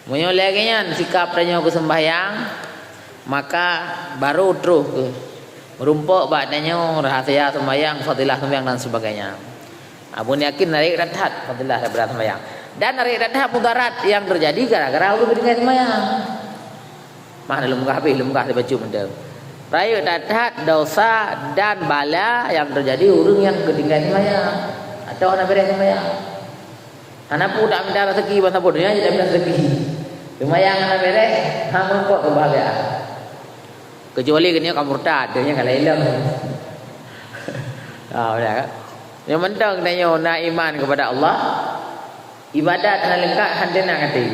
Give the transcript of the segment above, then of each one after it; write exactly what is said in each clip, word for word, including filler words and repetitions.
Meunyoe lagée nyan sikap tanyoe keu seumbahyang, maka barô troh keu meurumpok bak tanyoe rahsia seumbahyang, fadilah seumbahyang dan sebagainya. Abon yakin rayeuk that-that fadilah daripada seumbahyang. Dan rayeuk that-that mudarat nyang teujadi gara-gara ureuëng geutinggai seumbahyang. Mah lôn peugah habéh, lôn peugah sibacut mantong. Rayeuk that-that dosa dan bala nyang teujadi ureuëng nyang geutinggai seumbahyang atawa hana beureh seumbahyang. Hana peue taminta rezeki bansa bodoh nyan, taminta rezeki. Seumbahyang hana beureh, hana meurumpok keubahgiaan. Keucuali geutanyoe ka murtad, geutanyoe ka laén lom. Ha, beuna kan? Nyang mantong tanyoe na iman keupada Allah, ibadat hana leungkab, hana teunang até.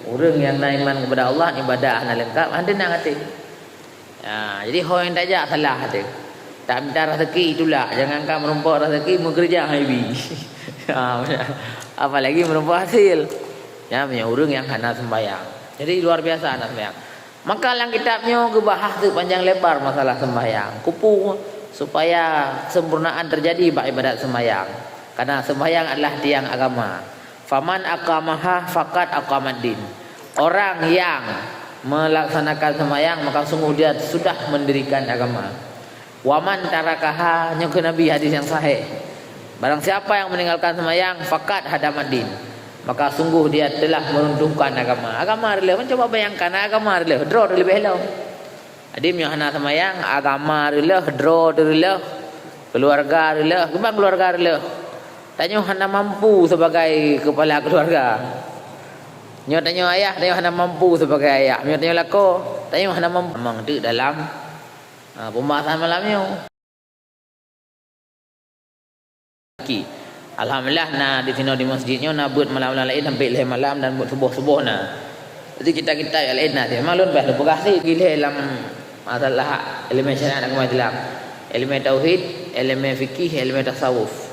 Ureuëng nyang na iman keupada Allah, ibadat hana leungkab, hana teunang até. Ha, jadi ho nyang tajak salah até. Taminta rezeki tulak, jangankan meurumpok rezeki, meukeureuja han ibi. Ha, apalagi meurumpok hasil. Nyan meunyoe ureuëng nyang hana seumbahyang. Jadi luar biasa hana seumbahyang. Maka lam kitab nyoe geubahas teuk panjang lebar masalah seumbahyang. Keupeue? Supaya kesempurnaan teujadi bak ibadat seumbahyang. Karena seumbahyang adalah tiang agama. "Faman aqamaha faqad aqamaddin." Orang yang melaksanakan seumbahyang, maka sungguh dia sudah mendirikan agama. "Waman tarakaha," nyoe kheun Nabi hadis nyang sahih. Barang siapa yang meninggalkan seumbahyang, "faqad hadamaddin," maka sungguh dia telah meruntuhkan agama. Agama reuloh, cuba bayangkan, agama reuloh, droe teuh leubeh lom. Jadi meunyoe hana seumbahyang, agama reuloh, droe teuh reuloh, keuluwarga reuloh, keuban keuluwarga reuloh. Tanyoe hana mampu sebagai keupala keuluwarga. Nyoe tanyoe ayah, tanyoe hana mampu sebagai ayah. Nyoe tanyoe lakoe, tanyoe hana mampu. Memang teuk dalam, ha, pembahasan malam nyoe. Alhamdulillah, na di sinoe di masjid nyoe na beuet malam-malam laén sampai lhèe malam dan beuet suboh-suboh na. Jadi kitab-kitab nyang laén na, memang lôn bah lôn peugah sit, lhèe lam masalah ileumèe syariat agama Islam. Ileumèe tauhid, ileumèe fikih, ileumèe tasawuf.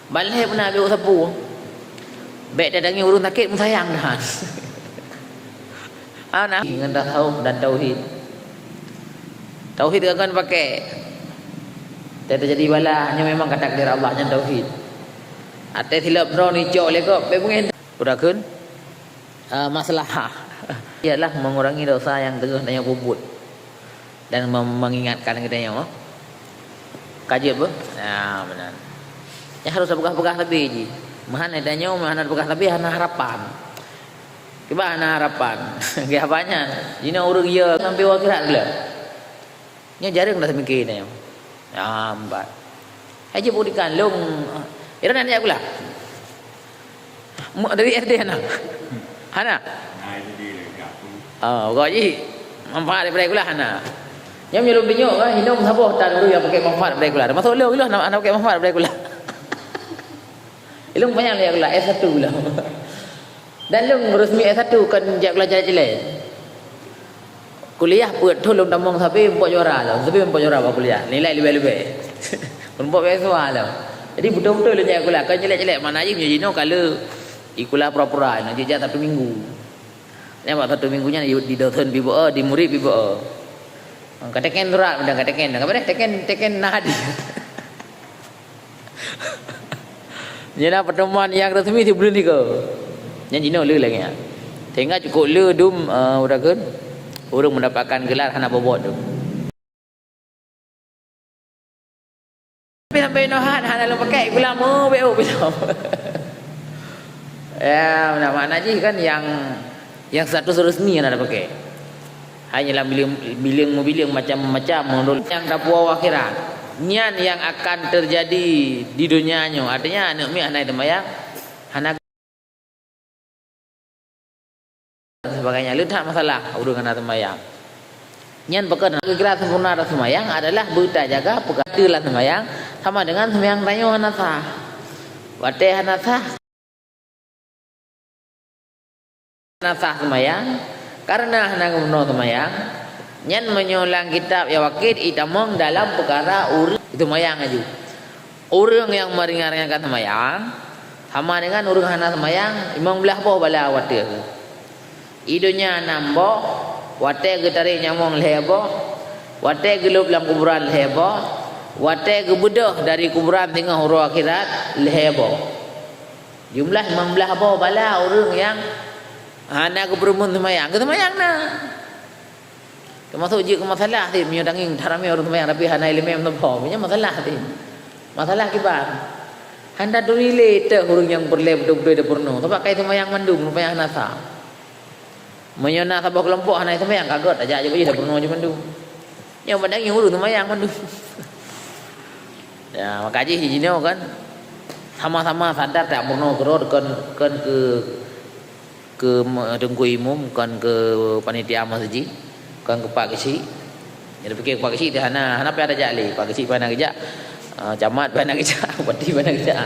Ban lhèe beuna beuet sapeue. Bèk tatangi ureueng sakét meusayang that. Ana ngon tasawuf dan tauhid. Tauhid ka kon pakai. Teuh teujadi bala, nyoe memang ka takdir Allah, nyan tauhid. Até silop droe neucok lé gob, bèk beungèh. Udah kheun, eh, maslahah. Ialah mengurangi dosa nyang teungoh tanyoe peubuet. Dan mem-, mengingatkan geutanyoe. Ka jeuet beuh? Nah, meunan. Nyan harôh tapeugah-peugah sabe jih. Meuhan tanyoe, meuhan tapeugah sabe hana harapan. Kiban hana harapan. Geuh banyak. Jinoe ureueng yo sampai u akhirat lé. Nyoe jareueng dah seumiké nyoe. Lambat. Hai jeuet buktikan lôn. Ira na aneuk sikula? Mu-, dari S D hana? Hana? Oh, kok jih manfaat daripada sikula hana. Nyoe meunyo lôn tunyok kan, inong saboh tan ureueng nyang pakai manfaat daripada sikula. Termasuk lôn, lôn hana, hana pakai manfaat daripada sikula. Ilôn panyang lé sikula S satu lôn. Dan lôn resmi S satu kon jak belajar cilai. Kuliah peuet thôn lôn tamong sabe muphom juara lôn, sabe muphom juara bak kuliah. Nilai leubeh-leubeh. Muphom beasiswa lôn. Jadi beutôi-beutôi lôn jak sikula, kon cilek-cilek, makna jih meunyoe jinoe ka lheueh sikula pura-pura, nyoe jijak Sabtu Minggu. Nyan bak Sabtu Minggu nyan di, di dosen pih beu, di murit pih beu. Ka teken surat, ka teken, ka teken, teken na hadih. Nyan na pertemuan nyang resmi sibuleuen sigoe. Nyan jinoe le lagèe nyan. Sehingga cukup le dum, eh, udah kheun, ureueng mendapatkan gelar hana bobot tu. Tapi sampai inoe han, hana lôn pakai, sikula meu beu bilang. Ya, makna jih kan nyang, nyang status resmi hana tapakai. Hanya lam bileung, bileung-bileung macam-macam menurut nyang tapuwoe akhirat. Nyan nyang akan teujadi di donya nyoe. Artinya, aneuk miet hana teumbayang, hana sebagainya. Le that masalah ureueng hana teumbayang. Nyan pakon geukira sempurna lam seumayang adalah beutajaga peugah lam seumayang sama dengan seumayang tanyoe hana sah. Watèe hana sah, hana sah seumayang, kareuna hana geumeunong seumayang, nyan meunyoe lam kitab nyang wakét itamong dalam peukara ureueng seumayang aju. Ureueng nyang meuringan-ringankan seumayang, sama dengan ureueng hana seumayang, limong blaih boh bala watèe geuh. I donya nam boh, watèe geutarek nyawöng lhèe boh, watèe geulôb lam kuburan lhèe boh, watèe geubeudôh dari kuburan singoh uroe akhirat lhèe boh. Jumlah limong blaih boh bala ureueng nyang Hana geupeurumeun seumayang, geuseumayang na. Teumasok jeuet keu masalah cit, meunyoe tangieng that ramé ureueng seumayang tapi hana ileumèe meusaboh, nyan masalah cit. Masalah kiban. Hana turi lé teuh ureueng nyang peureulèe beutôi-beutôi tapeurunoe, sabab ka seumayang mandum, rupanya hana sah. Meunyoe na saboh keulompok hana seumayang, ka gèt tajak jih tapeurunoe jih mandum. Nyang padang nyang ureueng seumayang mandum. Ya, maka jih jinoe kan sama-sama sadar tapeurunoe keudroe kon, kon keu, keu me-, teungku imum, kon keu panitia masjid, kon keu pak keuchik. Jadi pikir pak keuchik tu hana, hana payah tajak lé. Pak keuchik payah na geujak, ah, camat payah na geujak, bupati payah na geujak.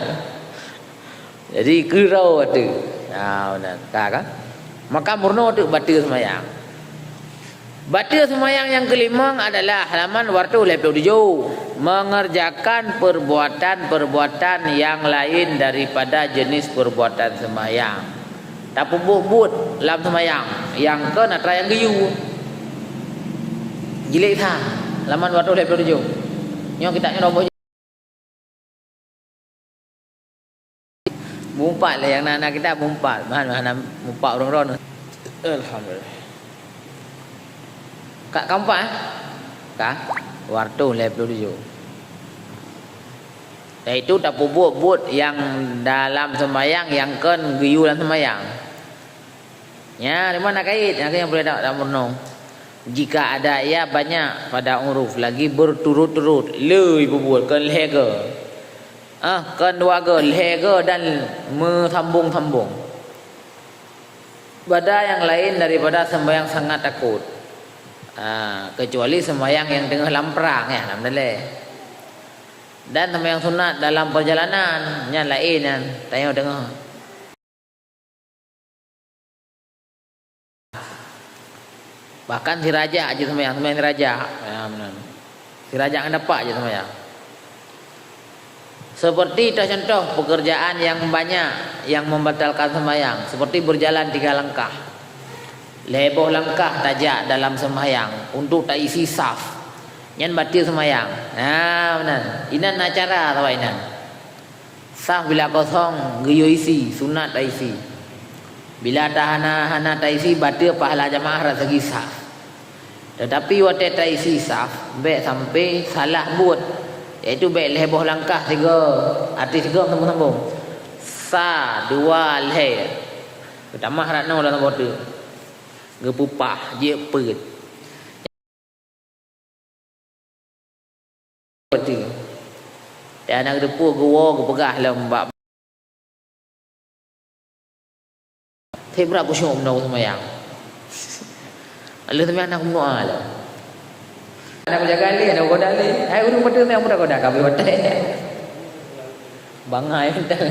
Jadi, keurau ateueh. Ha, meunan. Ka, kan? Maka meurunoe teuk bateue seumayang. Bateue seumayang nyang keulimong adalah halaman dua ratus lhèe ploh tujoh. Mengerjakan perbuatan-perbuatan yang lain daripada jenis perbuatan seumayang. Tapeubuet-buet lam seumayang. Nyang kon atra nyang geuyue. Jilid sa, halaman dua ratus lhèe ploh tujoh. Nyoe kitab nyoe roboh. Meupat lé nyang na, na kitab meupat. Meuhan, meuhan meupat ureueng droeneuh. Alhamdulillah. Ka, ka meupat, eh? Ka? Dua ratus lhèe ploh tujoh. Yaitu tapeubuet-buet nyang dalam seumayang nyang kon geuyue lam seumayang. Nyan, di mana kait? Nyan nyang boleh dak, dak meurunoe. Jika ada ia banyak pada huruf lagi berturut-turut, le ipeubuet, kon lhèe goe. Ah, kon dua goe, lhèe goe dan meusambong-sambong. Pada yang lain daripada sembahyang sangat takut. Ah, kecuali sembahyang yang tengah lam perang, ya, alhamdulillah. Dan sembahyang sunat dalam perjalanan, nyan laén nyan, tanyoe teungoh. Bahkan sirajak jeuet seumayang, seumayang sirajak. Ya, meunan. Sirajak ngon tapak jeuet seumayang. Seperti teucontoh pekerjaan yang banyak yang membatalkan sembahyang, seperti berjalan tiga langkah. Lhèe boh langkah tajak dalam sembahyang untuk taisi saf. Nyan bateue seumayang. Ha, meunan. Inan na cara saban inan. Saf bila kosong geuyue isi, sunat taisi. Bila tahana hana taisi, bateue pahala jamaah rot segi saf. Tetapi watèe taisi saf, bèk sampai salah buet, yaitu bèk lhèe boh langkah sigoe, ateueh sigoe sambong-sambong. Sa, dua, lhèe. Geutamah rot noe lam saboh teuk. Geupeupah, jeuet peuet. Beutôi. Dan na geuteupeue geuwoe geupeugah lom bak. Seb brat khusyuk meunoe seumayang. Lheueh seumayang na keumeunua lom. Aneuk jaga lé, aneuk goda lé. Hai ureueng beutôi seumayang muda goda ka beuh watèe. Bangai mantong.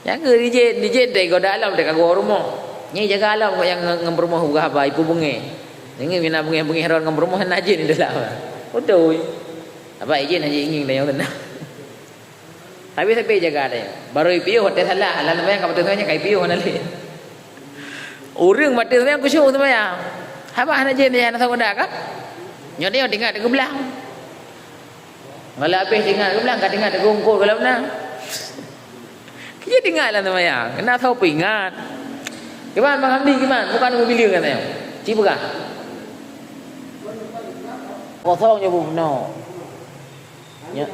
Nyang keu dijén, dijén teuh goda lom teuh ka geuwoe rumoh. Nyan jaga lom nyang ngon, ngon peurumoh peugah haba, ipeubeungèh. Deungon mina beungèh-beungèh droe ngon peurumoh na jén di dalam. Beutôi. Haba ijén hana ingieng tanyoe teunang. Tapi sabe jaga tanyoe. Barô ipiôh watèe salah, lam seumayang ka beutôi nyan ka ipiôh hana lé. Ureueng bateue seumayang khusyuk seumayang. Haba hana jén nyan hana saboh dak kan? Nyoe tanyoe teuingat teuh geublang. Ngon lheueh abéh teuingat geublang, ka teuingat teuh eungkôt gohlom na. Keu jih teuingat lam seumayang, na soe peuingat. Kiban Bang Hamdi, kiban, bukan meubileue ngon tanyoe. Ci peugah. Kosong nyoe bunoe. Nyoe.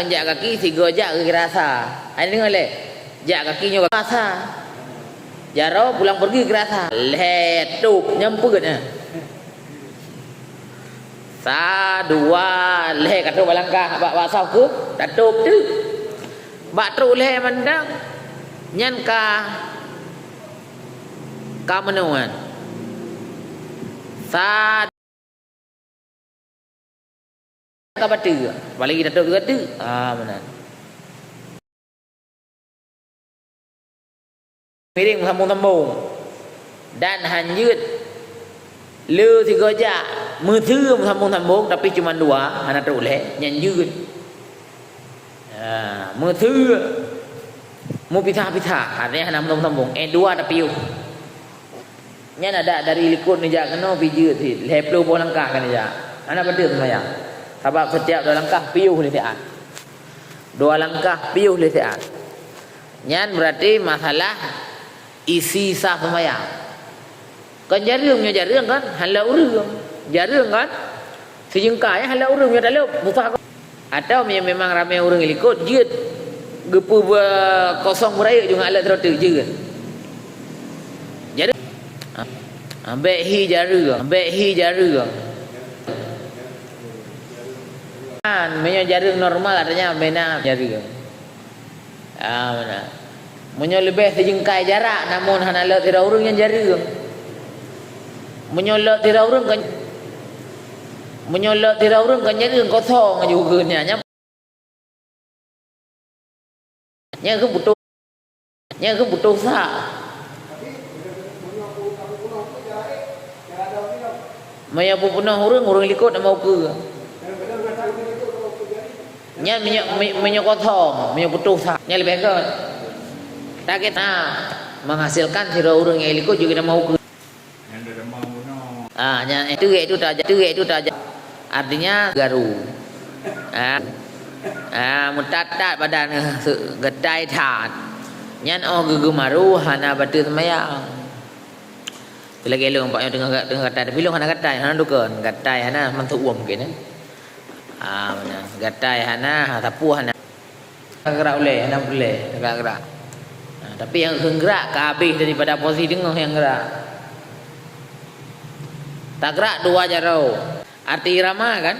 Jak kaki, sigoe jak geukira sa. Hai deungoe lé. Jak kaki nyoe geukira sa. Jaroe pulang peurgi geukira sa. Lhèe tôp nyan peuet nyan. Sa, dua, lhèe ka trôk bak langkah bak, bak saf keuh, tatôp teuk. Bak trôk lhèe mantong, nyan ka, ka meunoe nyan. Sa, ka bateue, apalagi tatôp sigoe teuk. Ah, meunan. Miréng meusambông-sambông. Dan han jeuet le sigoe jak, meuteue meusambông-sambông, tapi cuma dua, hana trôk lhèe, nyan jeuet. Ha, meuteue meupisah-pisah, artinya hana meusambông-sambông. Eh, dua tapiôh. Nyan adak dari likot neujak keunoe pih jeuet cit, lhèe ploh boh langkah ka neujak. Hana padub seumayang. Sabab setiap dua langkah piôh lé siat. Dua langkah piôh lé siat. Nyan berarti masalah isi saf seumayang. Kon jareueng, meunyoe jareueng kan, hana lé ureueng. Jareueng kan, sijeuengkai, hana lé ureueng, meunyoe talop, susah kan. Atawa meunyoe memang ramé ureueng likot, jeuet geupeu kosong beurayeuk ju ngon alat sidroe teuk, jeuet. Jareueng. Ha, bèk hi jareueng, bèk hi jareueng. Kan, meunyoe jareueng normal, artinya meunan jareueng. Ah, meunan. Meunyoe leubeh sijeuengkai jarak, namun hana lé sidroe ureueng nyan jareueng. Meunyoe lé sidroe ureueng kon, meunyoe lé sidroe ureueng kon jareueng kosong aju ukeue nyan. Nyan keuh putôh, nyan keuh putôh sa. Meunyoe peupunoh ureueng, ureueng likot nama ukeue. Nyan meunyoe, me-, meunyoe kosong, meunyoe putôh sa, nyan leubeh göt. Target na menghasilkan sidroe ureueng nyang likot jeuet keu nama ukeue. Ah, nyan, eh, teurek tu taja-, teurek tu taja-, artinya garu. Ah, ah, meutat-tat badan, geutai that. Nyan 'oh geugeumaru hana bateue seumayang. Lagèe lôn, Pak, nyoe teungoh ga-, teungoh gatai, tapi lôn hana gatai, hana dukon, gatai hana, mantong uem mungken, eh. Ah, meunan. Gatai hana, ha, sapu hana. Gerak ulèe, hana peureulèe, gerak-gerak. Ha, tapi nyang kheun gerak ka habéh daripada posisi teungoh nyang gerak. Tagerak dua jaroe. Arti irama kan?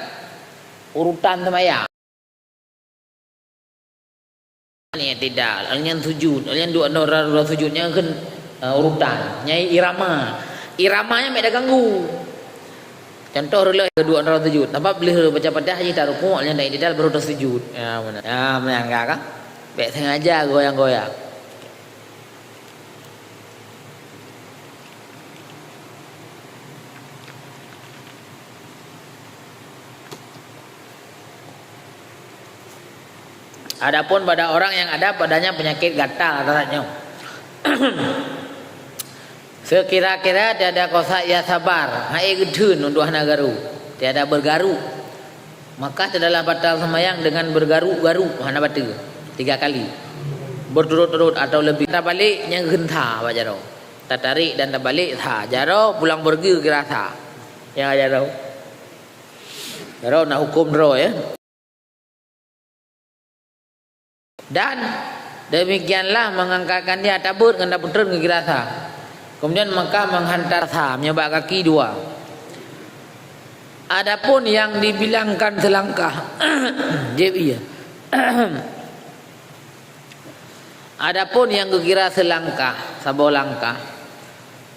Urutan seumayang. I'tidal, nyan sujud, nyan duek droe sujud, nyan kheun, eh, urutan. Nyan irama. Irama nyan bèk taganggu. Contoh reuloh duek droe sujud. Sabab lheueh baca Fatihah jih tarukuk, nyan i'tidal baru tasujud. Ya, meunan. Ya, meunan ka, ka? Bèk sengaja goyang-goyang. Adapun pada orang yang ada padanya penyakit gatal, kata nyoe. Sekira-kira tiada kuasa ia sabar, hai geutheun untuk hana garu, tiada bergaru. Maka tidaklah batal sembahyang dengan bergaru-garu, hana bateue, tiga kali. Berturut-turut atau lebih. Tabalek nyang kheun sa bak jaroe. Tatarik dan tabalek sa. Jaroe pulang pergi kira sa. Ya, jaroe. Jaroe na huköm droe, ya. Dan demikianlah mengangkatkan dia, tabeuet ngon tapeutreun keu kira sa. Kemudian maka menghantar sa, meunyoe bak kaki dua. Adapun yang dibilangkan selangkah, jép iya. Adapun yang geukira selangkah, saboh langkah,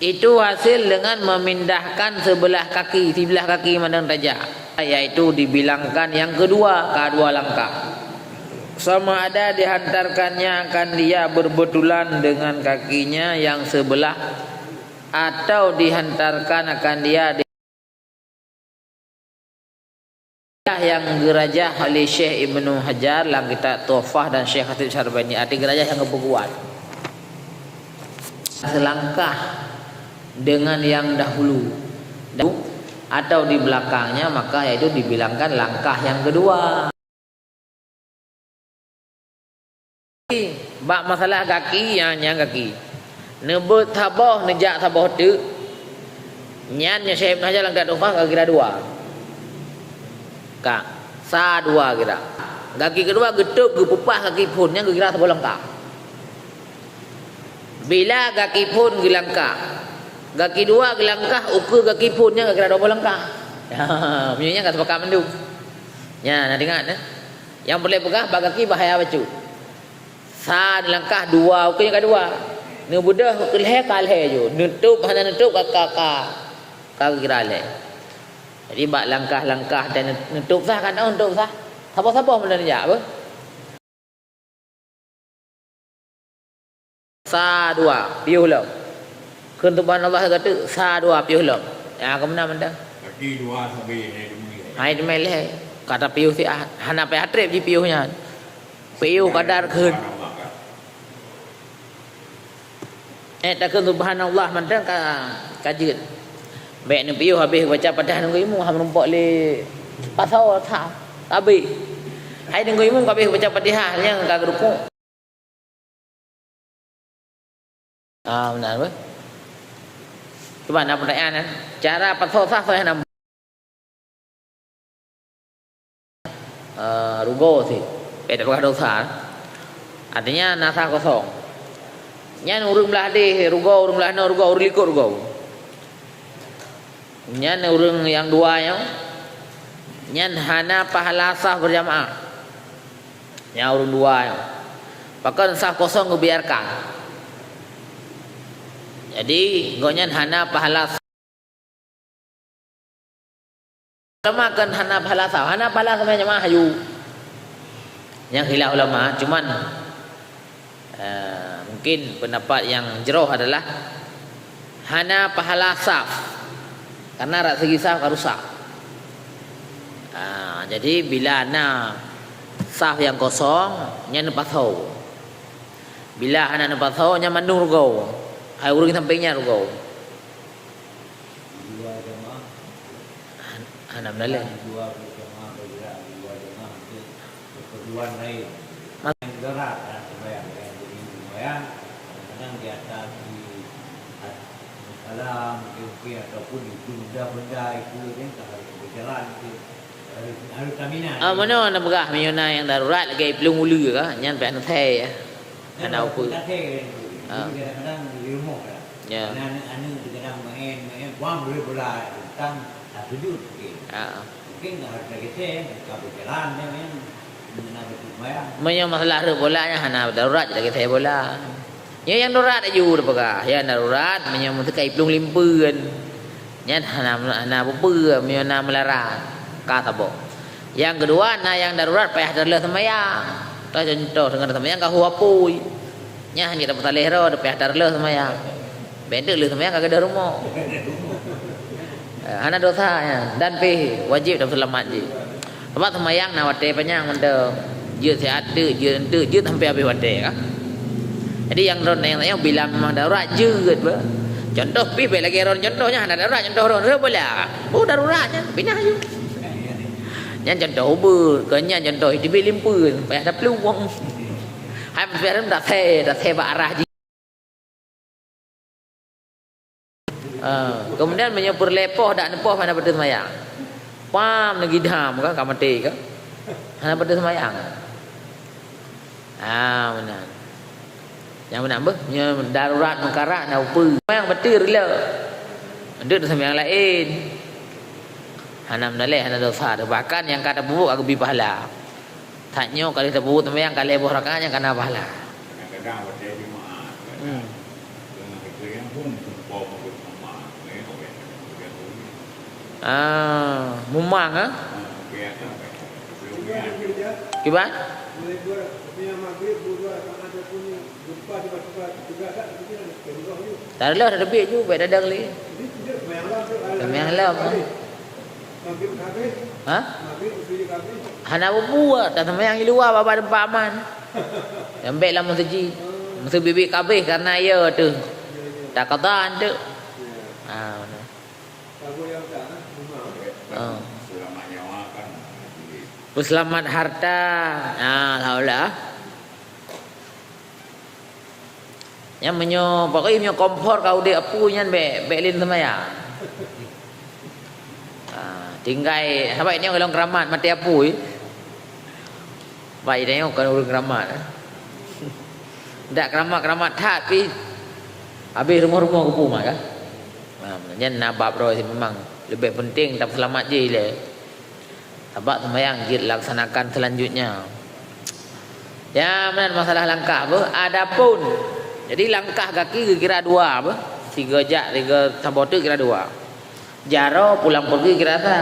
itu hasil dengan memindahkan sebelah kaki, siblah kaki mandum tajak, yaitu dibilangkan yang kedua, ka dua langkah. Sama ada dihantarkannya akan dia berbetulan dengan kakinya yang sebelah, atau dihantarkan akan dia di nyang geurajah oleh Syekh Ibnu Hajar lam kitab Tuhfah dan Syekh Khatib Syarbani, arti geurajah nyang geupeukuat. Selangkah dengan yang dahulu, atau di belakangnya, maka yaitu dibilangkan langkah yang kedua. Bak masalah gaki, nyan, nyan gaki. Neubeuet saboh, neujak saboh teuk. Nyan nyang Syekh Ibnu Hajar lam kitab Tuhfah geukira dua. Ka, sa dua kira. Gaki keudua geutôb, geupeupah gaki phôn, nyan geukira saboh langkah. Bila gaki phôn geulangkah, gaki dua geulangkah, ukeue gaki phôn nyan geukira dua boh langkah. Meunyoe nyan ka sepakat mandum. Nyan, na teuingat, eh? Nyang peureulèe peugah bak gaki bahaya bacut. Sa neulangkah, dua, ukeue nyang ka dua. Neubeudôh keu lhèe ka lhèe ju. Neutôb hana neutôb ka, ka, ka, ka geukira lhèe. Jadi bak langkah-langkah dan neutôb sah kan, oh, neutôb sah. Saboh-saboh meunan jak apa? Sa dua, piôh lom. Kheun subhanallah ka teuk, sa dua, piôh lom. Ya, ka meunan mantong. Kaki dua sabe, hai teumé lhèe. Hai teumé lhèe. Ka tapiôh siat, hana payah trép jipiôh nyan. Piôh kadar kheun. Subhanallah kan. Eh, takheun subhanallah mantong ka Ka jeuet. Bèk neupiôh habéh baca Fatihah ngon imum, ha meurumpok lé pasoe saf. Ka abéh. Hai ngon imum ka abéh baca Fatihah, nyang ka geurukuk. Ah, meunan beuh. Cuba na peutanyaan, eh. Cara pasoe saf soe nyang Eh, rugoe sit. Eh, tapeugah dosa. Artinya, na saf kosong. Nyan ureueng blah deh rugoe, ureueng blah noe rugoe, ureueng likot rugoe. Nyan ureueng nyang dua nyoe, nyan hana pahala saf berjamaah. Nyan ureueng dua nyoe. Pakon saf kosong geubiarkan. Jadi, gobnyan hana pahala Ulama kan hana pahala saf, hana pahala sama jamaah aju. Nyang khilaf ulama, cuman, eh, mungkin pendapat yang jroh adalah hana pahala saf, karena rak segi saf ka rusak. Ah, jadi bila na saf nyang kosong, nyan neupasoe. Bila hana neupasoe, nyan mandum rugoe. Hai ureueng sampéng nyan rugoe. Dua jamaah. Han-, hana meunalèe. Dua jamaah bergerak, dua jamaah untuk keperluan lain. Mak- Yang darurat dalam sembahyang, yang jadi sembahyang, kadang-kadang di atas di at-, masalah mungkin, mungkin ataupun itu benda-benda itu kan tak harus berjalan itu. Harus, harus stamina. Ah, mana nak peugah meunyoe na nyang darurat lagèe plueng uleue ka, nyan payah neuthèe ya. Hana upeue. Ha. Kadang-kadang di rumah kan. Ya. Aneuk-aneuk kadang main, main, buang bola, tang tak sujud mungkin. Ha. Mungkin harus lagi sen, tak berjalan dia main. Mengenai betul bayang. Meunyoe masalah rhot bola nyan hana darurat, lagi sen bola. Nyoe nyang darurat aju teupeugah. Nyang darurat meunyoe meusikai plueng limpeuen. Nyan hana, hana peue-peue meunyoe na meularat, ka saboh. Nyang keudua, na nyang darurat payah tarleueh seumayang. Ka contoh, teungoh seumayang ka hu apui. Nyan hana tapeusaléh droe, payah tarleueh seumayang. Bèk teuk lheueh seumayang ka keudeh rumoh. Eh, hana dosa nyan. Dan pih wajéb tapeuseulamat jih. Sabab seumayang na watèe panyang mantong. Jeuet siat teuk, jeuet enteuk, jeuet sampai habéh watèe ka. Jadi nyang droeneuh nyang tanyong bila memang darurat jeuet bah. Contoh pih bèk lagèe droeneuh contoh nyan hana darurat contoh droeneuh bola. Oh darurat nyan pinah aju. Nyan contoh ubeut, kon nyan contoh iteubiet limpeuen, payah taplueng. Hai payah dak thèe, dak thèe bak arah jih. Ah, kemudian meunyoe peureulèe poh dak neupoh hana beutôi seumayang. Pam neugidam ka, ka maté ka. Hana beutôi seumayang. Ah, meunan. Nyang meunan beuh, nyoe darurat meukarat na upeue. Seumayang beutôi rila. Deuek seumayang laén. Hana meunalèe, hana dosa. Bahkan nyang ka tapeubuet ka geubri pahala. That nyoe ka lheueh tapeubuet seumayang ka lhèe boh rakaat nyang ka na pahala. Kadang-kadang watèe Jumaat, Hmm. kadang-kadang itu yang pun seumpom untuk mama, eh, orang yang Ah, mumang ah. Kiban? Tarleueh dah teubiet ju, bèk dadang lé. Seumayang lom. Ha? Hana bubuet, taseumayang di luwa bak teumpat aman. Nyang bèk lam meuseujid. Meuseujid biet ka abéh karena iya teuh. Takada teuk. Ha, nah. Ha. Peuseulamat harta. Ha, alhamdulillah. Nyan meunyoe, pokokjih meunyoe kompor ka udép apui nyan bèk, bèk lé seumayang. Ah, tinggai, sabab nyoe golom keuramat maté apui. Baik nyoe kon ureueng keuramat. Dak keuramat-keuramat that pih habéh rumoh-rumoh geupeumat ka. Nah, nyan na bab droe memang leubeh penting tapeuseulamat jih lé. Sabab seumayang jeuet laksanakan selanjutnya. Ya, meunan masalah langkah beuh. Adapun, jadi langkah gaki geukira dua beuh. Sigoe jak, sigoe saboh teuk kira dua. Jaroe pulang pergi kira sa.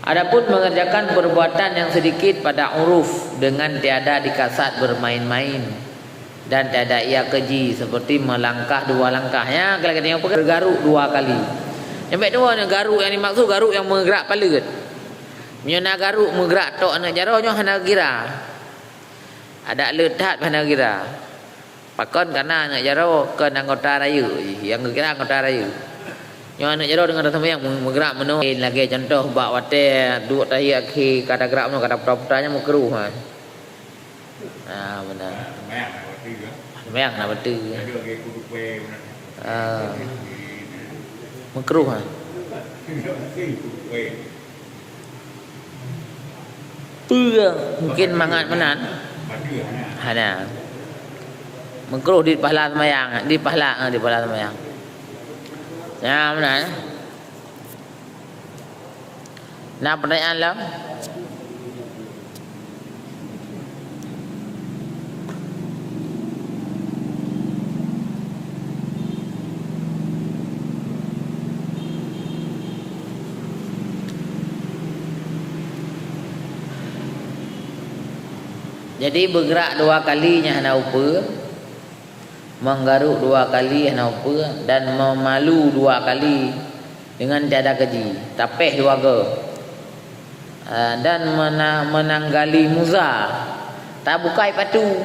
Adapun mengerjakan perbuatan yang sedikit pada uruf dengan tiada dikasat bermain-main. Dan tiada ia keji seperti melangkah dua langkah. Nyan, kalau kita tengok, garuk dua kali. Nyang bèk dua ni garuk nyang dimaksud garuk nyang meugerak paleuet. Meunyoe na garuk meugerak tok aneuk jaroe nyoe hana gira. Adak le that hana gira. Pakon? Karena aneuk jaroe kon anggota rayeuk jih, nyang geukira anggota rayeuk. Nyoe aneuk jaroe deungon taseumayang meu-, meugerak meunoe. Lagèe contoh bak watèe duek tahiyat akhé ka tagerak meunoe, ka taputa-puta, nyan meukruh, ha. Ah, meunan. Sembahyang na bateue, ya. Sembahyang na bateue. Jadi, lagi kudu kue, meunan. Ah. Meukruh, ha. Kudu kue. Peue mungkin mangat meunan? Bateue, hana. Hana. Meukruh di pahala sembahyang, di pahala, eh, di pahala sembahyang. Ya, meunan. Na peutanyaan lom? Jadi, beugerak dua kali nyan hana upeue. Meugarok dua kali hana upeue dan meumalu dua kali deungon tiada keji, tapéh dua goe. Ah, dan meuna-, meunanggali muza, tabukai patu.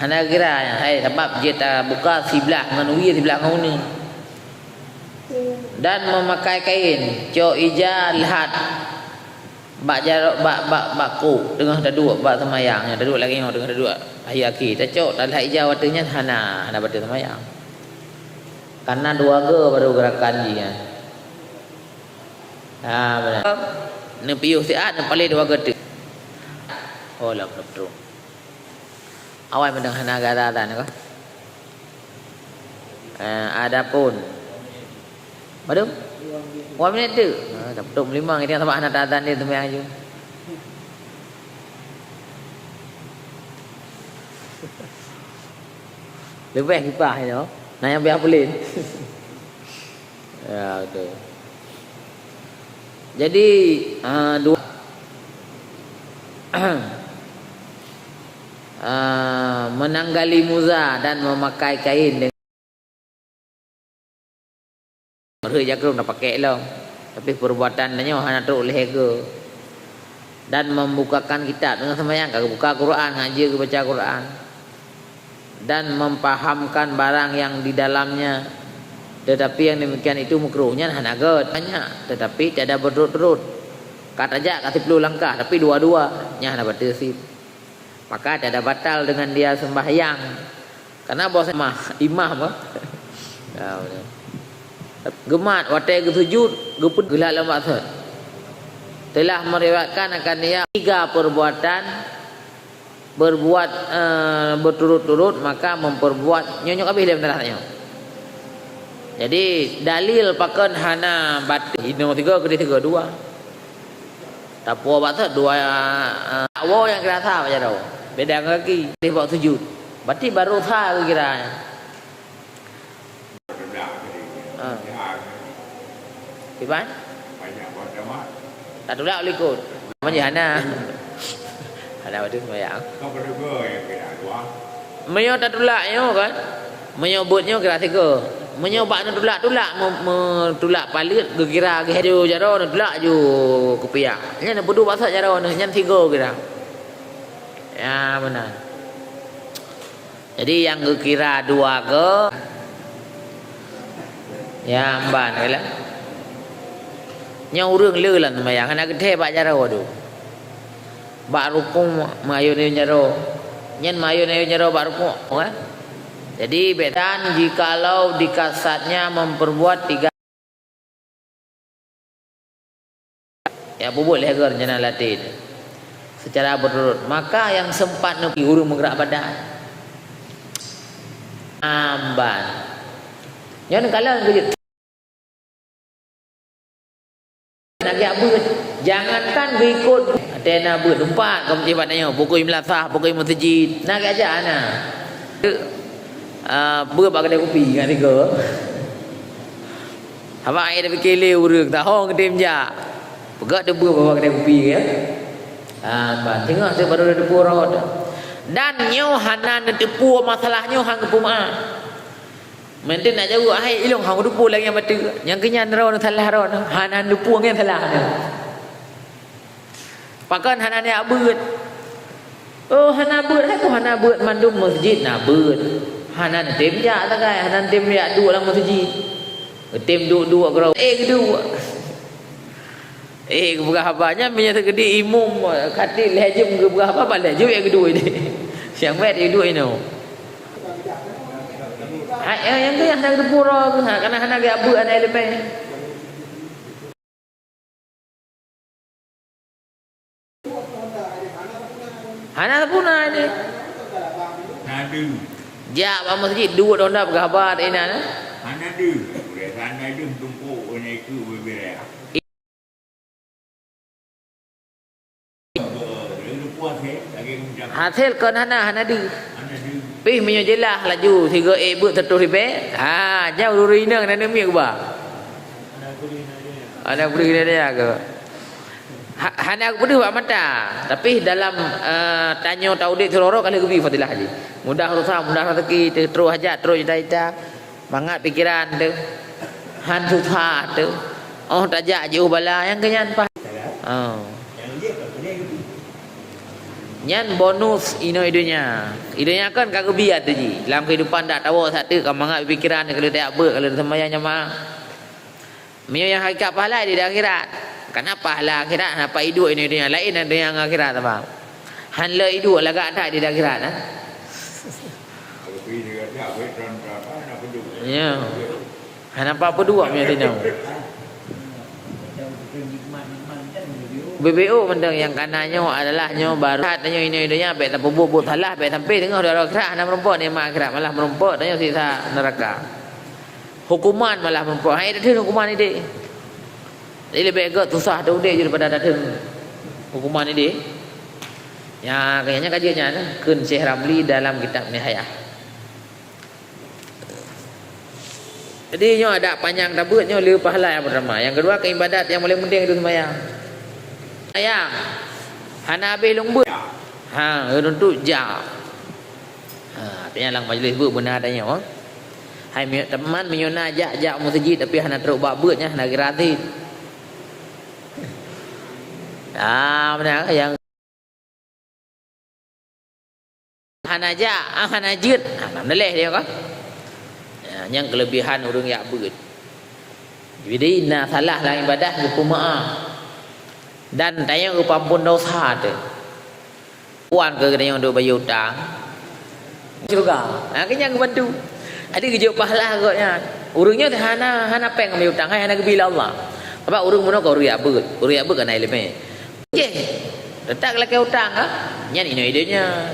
Hana geukira, hai, sabab jeuet tabuka siblah ngon wie, siblah ngon uneuen. Dan meumakai kain, cok ija lhat. Bak jaroe, bak, bak, bak kôk, teungoh taduek bak seumayang, nyoe taduek lagèe nyoe, teungoh taduek tahiyat akhé, tacok, talhah ija watèe nyan hana, hana bateue seumayang. Karena dua goe baru geurakan jih nyan. Ha, meunan. Neupiôh siat, neupaléh dua goe teuk. Oh, lom, lom, lom. Awai meunan hana gata tan ka. Eh, adapun. Padum? Dua minit tu. Ah, dah peutup limong, ini sabab hana tadan dia sembahyang je. Leubeh kipah itu. Nah, yang biar peulin. Ya, betul. Jadi, ah, dua, ah, menanggali muza dan memakai kain dengan rheueh jakrong tapakék lom. Tapi perbuatan tanyoe hana trok lhèe goe. Dan membukakan kitab, teungoh seumayang ka geubuka Quran, ngaji geubaca Quran. Dan mempahamkan barang yang di dalamnya. Tetapi yang demikian itu makruh, nyan hana göt. Banyak, tetapi tiada berturut-turut. Ka tajak ka siplôh langkah, tapi dua-dua, nyan hana bateue sit. Maka tiada batal dengan dia sembahyang. Karena bos imah, imah apa? Ya, betul. Geumat, watèe geusujud, geupeu-, geulat lom bak sot. Telah meriwayatkan akan dia tiga perbuatan berbuat, eh, berturut-turut, maka memperbuat, nyoe, nyoe habéh lé masalah nyoe. Jadi, dalil pakon hana bateue, inoe tiga, keudéh tiga, dua. Tapuwoe bak sot dua, eh, woe nyang kira sa bak jaroe. Beda ngon kaki, keudéh bak sujud. Berarti baru sa geukira. Ha. Kiban? Tatulak u likot. Meunyoe hana. Hana bateue seumayang. Meunyoe tatulak nyoe kan, meunyoe beuet nyoe kira sigoe. Meunyoe bak neutulak-tulak, me-, meutulak paleuet, geukira geuh ju jaroe neutulak ju kupiah. Nyan neupeuduek bak sot jaroe nyan sigoe kira. Ya, meunan. Jadi, nyang geukira dua goe, ya, meunan, kan? Nyoe ureueng le lam seumayang, hana geuthèe bak jaroe tu. Bak rukuk meuayôn-ayôn jaroe. Nyan meuayôn-ayôn jaroe bak rukuk, kan? Jadi, bèk tan jikalau di kasatnya memperbuat tiga Ya, peubuet lhèe goe rencana latihan secara berturut. Maka nyang sempat neupi ureueng meugerak badan. Amban. Nyan kalon geujeuet. Nak jak beuet. Jangankan geuikot. Watèe na beuet, teumpat ka meusibat tanyoe. Pukul lima belas sah, pukul lima meuseujid. Na jak-jak na. Ah, beuet bak keudè kupi ngon sigoe. Haba ai tapike lé ureueng, tahong geutem jak. Peugah teubeuet bak keudè kupi, ya. Ah, ban teungoh tu baru teupeu rot. Dan nyoe hana neuteupeue masalah nyoe han geupeumaaf. Meuntèn nak jaweueb hai ilong han geuteupeue lagèe nyang bateue. Nyang keu nyan droeneuh salah droeneuh, hana neuteupeue ngon salah nyoe. Pakon hana neujak beuet? Oh, hana beuet, hai keuh hana beuet, mandum meuseujid na beuet. Hana tem jak sagai, hana tem jak duek lam meuseujid. Tem duek-duek keudroe. Eh, geuduek. Eh, geupeugah haba nyan, meunyoe teukeudi imum, khatib lhèe jeuem geupeugah haba, ban lhèe jeuem jak geuduek idéh. Siang bèk duek inoe. Hai, eh, nyang keu hana geuteupeue uroe keu, ha, kana hana geujak beuet aneuk ileumèe. Hana sapeue na idéh. Hana deuh. Jak bak meuseujid, duek donda peugah haba inan, eh. Hana deuh. Hana deuh tumpôk keu nyan, ikeu bubé raya. Hasé kon hana, hana deuh. Pih meunyoe jeulaih laju sigoe ék beuet seratus ribèe, ha, nyan ureueng inong na neumiet ba. Hana peudeuh nyan ke? Ha, hana peudeuh bak mata, tapi dalam, eh, tanyoe taudép sidroe-droe ka lheueh geubi fadilah jih. Mudah urusan, mudah raseuki, teuh, trok hajat, trok cita-cita. Mangat pikeran teuh, han susah teuh. Oh, tajak jiôh bala nyang keu nyan paih. Oh. Nyan bonus inoe i donya. I donya kan ka geubi ateueh jih. Lam keuhidupan dak tawoe sateuk ka mangat pikeran ka lheueh tajak beuet, ka lheueh seumayang jamaah. Meunyoe nyang hakikat pahala di akhirat. Kana pahala akhirat hana pat iduek inoe i donya, laén inoe i donya ngon akhirat, apa? Han le iduek lagak that di akhirat, ha? Ya. Hana pat peuduek meunyoe sinoe. B B O mantong nyang kana nyoe adalah nyoe baru. That nyoe inoe i donya bèk tapeubuet buet salah, bèk sampai teungoh di akhirat hana meurumpok nikmat akhirat, malah meurumpok tanyoe siksa neraka. Hukuman malah meurumpok. Hai, tatheun hukuman idéh. Jadi leubeh gèt susah teuh udép daripada tatheun hukuman idéh. Nya, kayaknya kajian nyan kheun Syekh Ramli dalam kitab Nihayah. Jadi nyoe adak panyang tabeuet nyoe le pahala nyang pertama. Yang kedua, keu ibadat nyang paling penting itu sembahyang. Sembahyang hana habéh lôn beuet. Ha, ureueng tu jak. Ha, artinya lam majlis beuet beuna tanyoe. Hai, mi-, teuma meunyoe na jak, jak meuseujid tapi hana trok bak beuet nyan hana geura sit. Ah, beuna nyang hana jak, ah, hana jeuet. Ah, alhamdulillah dia kan. Ya, nyang kelebihan ureueng jak beuet. Jadi na salah lam ibadah geupeumaaf. Dan tanyoe geupeuampon dosa teuh. Wan keu geutanyoe duek bayeue utang. Syurga. Ha, keu nyan geubantu. Jadi geujok pahala gobnyan. Ureueng nyoe hana, hana péng bayeue utang, hai hana geubi lé Allah. Sabab ureueng bunoe ka ureueng jak beuet, ureueng jak beuet ka na ileumèe. Jih, teutap lakèe utang ka. Nyan inoe i donya.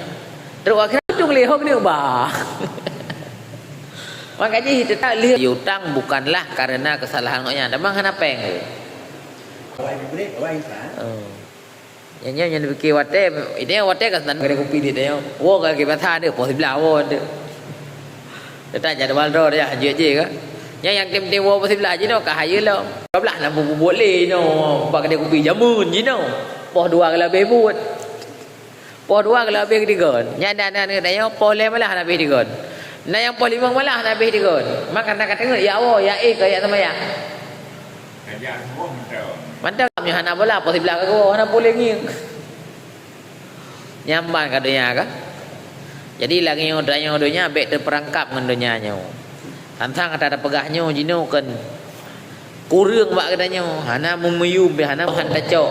Trok akhirat untung lé ho keuneuk ba. Maka jih teutap lé utang bukanlah karena kesalahan gobnyan, memang hana péng. Oh. Nyan, nyan, nyan pike watèe, ini watèe ka seunan kadai kupi di tanyoe. Woe ka lagèe biasa deh, poh siblaih woe deh. Teutap jadwal droe deh, jeuet jih ka. Nyan nyang tem-tem woe poh siblaih jinoe ka hayeue lom. Dua blaih lam bubuet lé jinoe, bak kadai kupi jameun jinoe. Poh dua ka lheueh habéh buet. Poh dua ka lheueh habéh geudigon. Nyan aneuk-aneuk tanyoe poh lhèe malah hana habéh digon. Na nyang poh limong malah hana habéh digon. Maka na ka teungeut ya woe, ya éh ka ya seumayang. Mantong meunyoe hana bola, poh siblaih ka geuwoe, hana puléh ngieng. Nyan ban ka donya ka. Jadi lagèe nyoe tanyoe donya bèk teupeurangkap ngon donya nyoe. Tantang ata tapeugah nyoe jinoe kheun kureueng bak geutanyoe, hana meumiyum pih, hana, han tacok,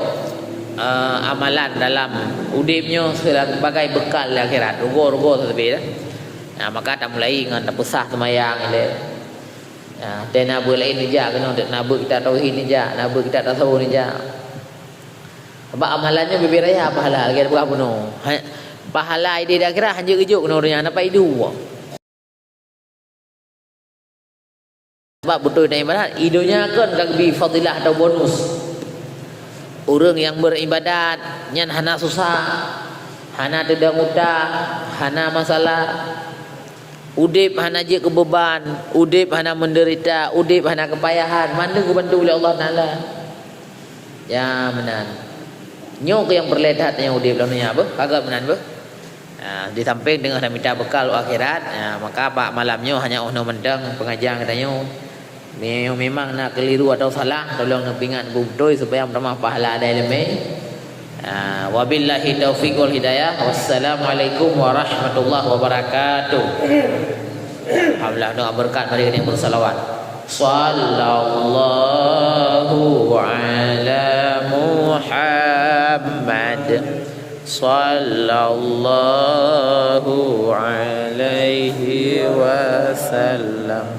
eh, amalan dalam udép nyoe sebagai beukal di akhirat, rugoe-rugoe teubiet. Nah, maka tamulai ngon tapeusah seumayang ilèe. Ya, watèe na beuet laén neujak keunoe, na beuet kitab tauhid neujak, na beuet kitab tasawuf neujak. Sabab amalan nyoe bubé raya pahala, lagèe peugah bunoe. Ha, pahala idéh di akhirat hanjeuet geujok keunoe donya, na pat iduek. Sabab beutôi na ibarat, i donya kon ka geubi fadilah atau bonus. Ureueng nyang beuribadat nyan hana susah, hana teudong utang, hana masalah. Udép hana jeuet keu beuban, udép hana meudeurita, udép hana keupayahan, mandum geubantu lé Allah Taala. Ya, meunan. Nyoe keuh nyang peureulèe that nyang udép lam donya beuh, ka gèt meunan beuh. Ha, di sampéng teungoh tamita beukal u akhirat, ha, maka bak malam nyoe hanya 'oh noe mantong peungajian geutanyoe. Meunyoe memang na keuliru atau salah, tolong neupeuingat beutôi supaya meutamah pahala dan ileumèe. Ah, wabillahi taufiq wal hidayah. Wassalamualaikum warahmatullahi wabarakatuh. Alhamdulillah, doa berkat, mari kita bersalawat. Sallallahu ala Muhammad. Sallallahu alaihi wasallam.